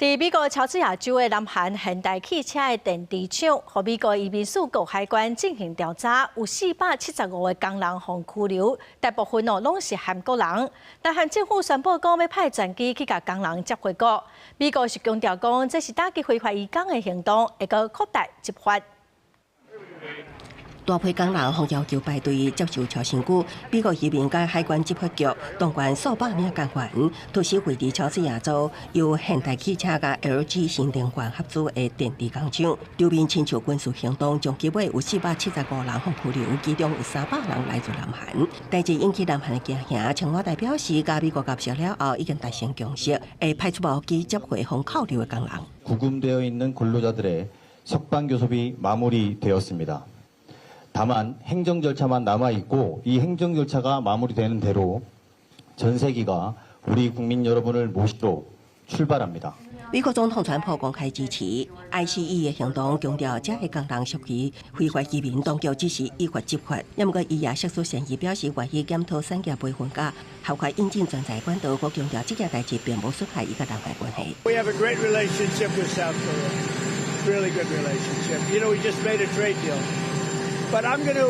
佇美國喬治亞州的南韓現代汽車的電池廠，予美國移民署佮海關進行調查，有475個工人予拘留，大部分哦攏是韓國人。南韓政府宣布講欲派專機去共工人接回國。美國是強調講，這是打擊非法移工的行動，會閣擴大執法。大批工人予要求排隊接受查身軀，美國移民佮海關執法局動員數百名工員，突襲位佇喬治亞州由現代汽車佮 LG 新能源合資的電池工廠，場面親像軍事行動，終結尾有475人予拘留，其中有300人來自南韓。代誌引起南韓的驚嚇，青瓦台表示，佮美國交涉了後，已經達成共識，會派出無機接回予扣留的工人。 구금되어 있는 근로자들의 석방 교섭이 마무리되었습니다. 다만 행정 절차만 남아 있고 이 행정 절차가 마무리되는 대로 전세기가 우리 국민 여러분을 모시러 출발합니다. 美國總統川普公開支持 ICE 的行動，強調這个工人屬於非法移民，當局只是依法執法。毋過伊也釋出善意，表示願意檢討產業培訓佮合法引進專才管道，閣強調這件代誌並無損害伊佮南韓關係。 We have a great relationship with South Korea. Really good relationship. We just made a trade deal. But I'm going to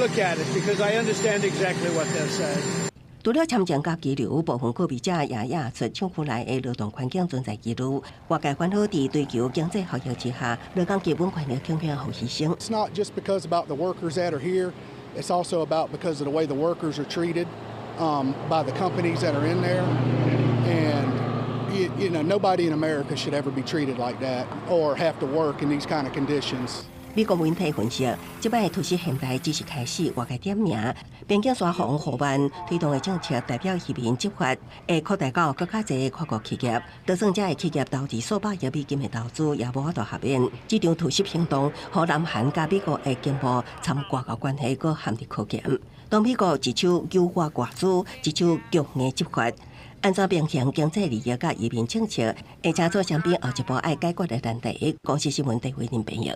look at it because I understand exactly what they're saying. 除了簽證佮居留，部分告別者也指出廠區內的勞動環境存在疑慮。外界煩惱佇追求經濟效益之下，勞工基本權益強強予犧牲。 It's not just because about the workers that are here. It's also about because of the way the workers are treated by the companies that are in there. And nobody in America should ever be treated like that or have to work in these kind of conditions. 美國媒體分析，這擺突襲現代只是開始，外界點名邊境山防緩慢推動的政策，代表移民執法會擴大到閣較濟跨國企業，就算這个企業投資數百億美金的投資，也無法度豁免。這場突襲行動，予南韓佮美國的經貿參外交關係閣陷入考驗。當美國一手誘惑外資，一手強硬執法，按怎平衡經濟利益佮移民政策，會成做雙邊後一步愛解決的難題。公視新聞戴慧玲編譯。